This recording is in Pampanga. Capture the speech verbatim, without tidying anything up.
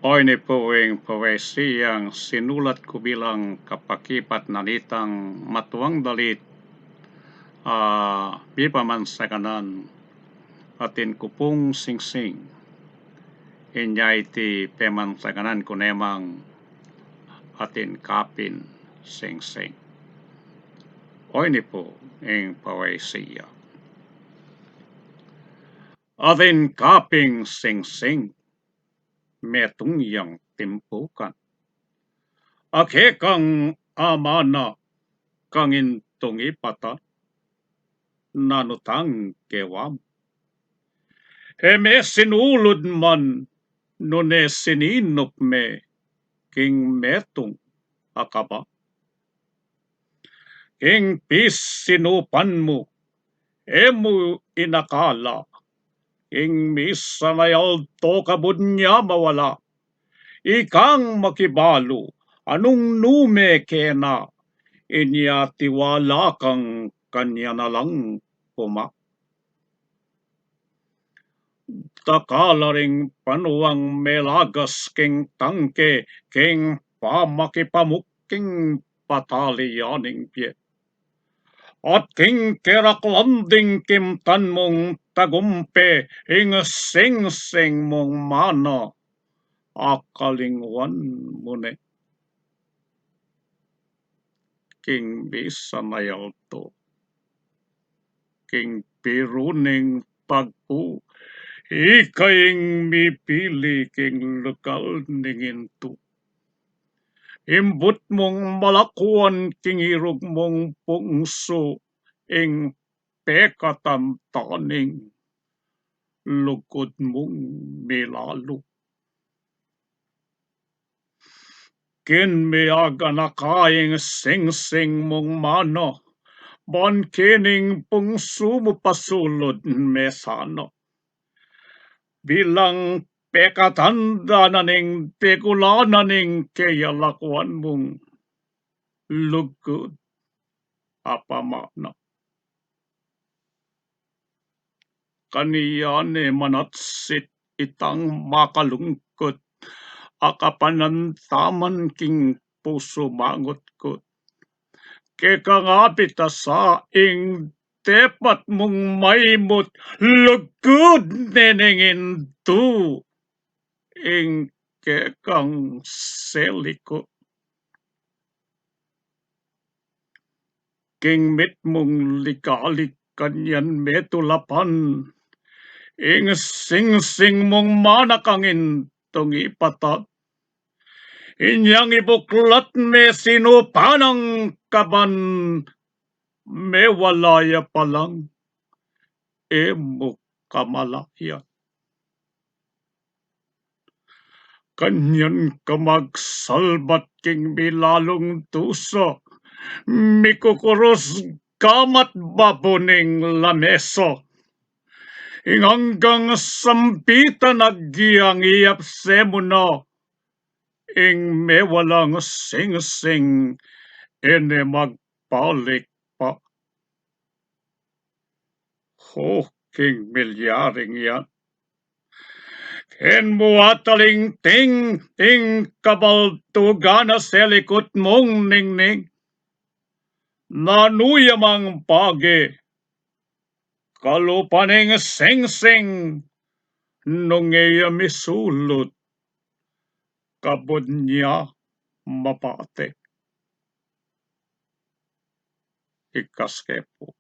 O ini pu ing poesiyang sinulat ku bilang kapakipat na nitang matuang dalit, a, mipamansagan atin ku pung singsing. Inya iti pemansagan ku ne mang atin kapin singsing. O ini pu ing poesiya. Atin kaping singsing, metung yang timpukan. A kekang amana kang intung ipatan, nanu tang gewa mu? E me sinulud man, nune sininup me king metung a kaba. King pisinupan mu, e mu inakala, king misan a yaldo kabud nya mawala. Ikang makibalu, anung nu me kena, inya tiwala kang kanya na lang puma. Dakal a ring panuang melagas king tangke, king pamakipamuk king patalian ning pie. At king keraklan ding kimtan mung tagumpe, ing singsing mung mana, akalingwan mu ne. King misan a yaldo, king piruning tagpu, ika ing mipili king lugal ning indu. Imbut mung malakuan king irug mung pungsu, ing pekatan taning lugud mung milalu. Ken me aganaka ing singsing mung mana, ban kening pungsu mu pasulud me sana. Bilang pekatan da na ning pekulanan ning keyalakuan mung lugud a pamana. Kanyan e manatsit itang makalungkut, a kapanantaman king pusu mangutkut. Kekang apit a sa ing tepat mung maimut, lugud ne ning indu ing kekang selikut. King mitmung likalik kanyan metulapan, ing singsing mung mana kang intung ipatan. Inyang ibuklat me sinupan nang kaban, mewala ya palang e mu kamalayan. Kanyan ka magsalbat king milalung dusa, mikukurus gamat babu ning lamesa. Ing anggang sambitan agyang iyapse mu na, ing mewalang singsing e ne magbalik pa. O king milyaring yan, ken mu atalingting ing kabaldugan a selikut mung ningning, nanu ya mang bage, kalupa ning singsing nung e ya misulud kabud nya mabate. Ikas ke pu.